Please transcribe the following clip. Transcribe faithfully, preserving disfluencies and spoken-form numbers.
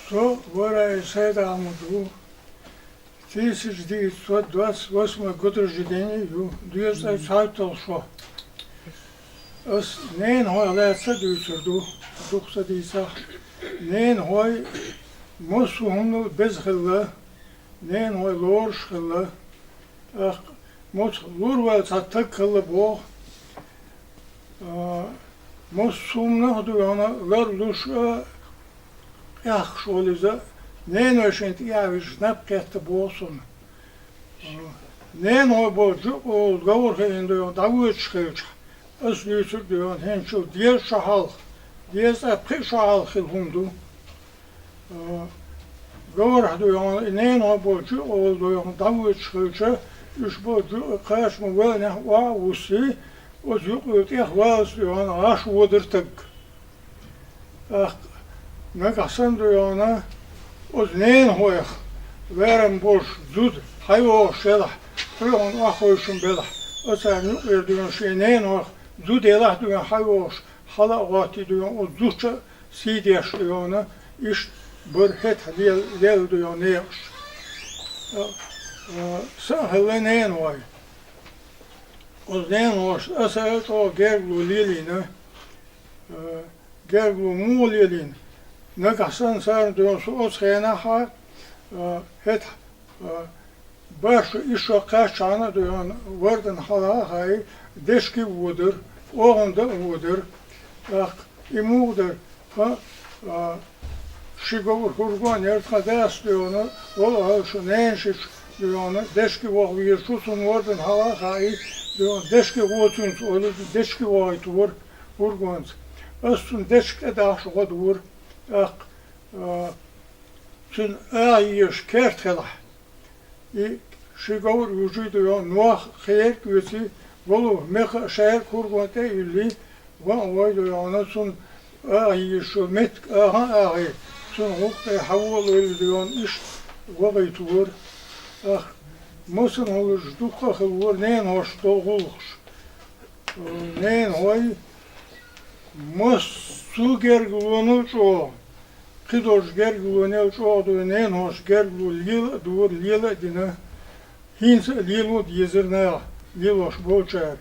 Со Вараев Сайд-Ахьмад ву. Тысяча девятьсот двадцать восьмой год рождения ю, дезткъа цхьайтталгӀа шо. Ас ненахой лаьца дуьйцур ду, дукха ца дийцахь. Ненахой массо хӀуманал беза хилла, ненахой лоруш хилла. ТӀаккха моцу лур ваьлла цхьа таг хилла боху. А, массо хӀуманах а дуй хьуна ларлуш а, къехкаш волу иза, ненахой шен тӀехьа вижча наб кхетта боху суна. А, ненахой болчу юкъа волу говр хиъна дуй хьуна дӀавоьдуш хилча, ас дуьйцург дуй хьуна хӀинцачул дезткъа шо хьалха, дезткъа пхиъ шо хьалха хилла хӀума ду. А, говрахь дуй хьуна, и ненахой болчу юкъа волу дуй хьуна дӀавоьдуш хилча, уьш болчу юкъа кхача ма веллинехь охьа а вуссий, оцу юкъа тӀех валлалц дуй хьуна гӀаш водура таг. ТӀаккха нагахь санна дуй хьуна, оцу ненахойх лерам болуш зуда хьайогӀуш елахь, дуй хьуна охьахевшина белахь, оцарна юкъера дуй хьуна шен ненахойх зуда елахь дуй хьуна хьайогӀуш, хьала а гӀоттий дуй хьуна, оцу зудчун а сий деш дуй хьуна, иштта бара хӀетахь лел-, лелла дуй хьуна некъаш. А, а, сан а хилла ненахой. Оцу ненахошца аса а чӀогӀа гергарло лелийна. А, гергарло муха лелийна? Нагахь санна царна дуй хьуна со оцу хенахь а, а, хӀетахь, а, бархӀ шо, исс шо кхаьччахьана а дуй хьуна, ворданна хьалха а хаий, дешка а водура, охьандан а водура. ТӀаккха и муха дара? Тхан, а, ши говр хӀургон яра, тхан дас дуй хьуна, вала а хьалха шун ненан шича дуй хьуна, дешка ваха везаш ву, цунна ворданна хьалха а хаий, дуй хьуна, дешка гӀо цуьнца олий, дешка вахийтора хӀургонца. Ас цунна дешка тӀедахьаш гӀо дора. ТӀаккха, а, цуьнан аха езаш керт хилахь, и ши говр а южий дуй хьуна, нох кхерг а оьций, гуллух меха а шаьрга хӀургон тӀе а юьллий, ван а вой дуй хьуна, цунна аха езаш йолу меттиг ахан а ахий, цунна гӀуллакх тӀе хьаволавелла дуй хьуна, иштта вахийтора. Ах, массанхьа хӀуманаш дуккха а хилла вара ненахошца долу гӀуллакхаш. Ненахой массо а гергарлонал чӀогӀа, кхидолчу гергарлонел чӀогӀа дуй хьуна ненахоша гергарло лела а дора, лела а дина. ХӀинца а лело а дезара наха, лелош болчара.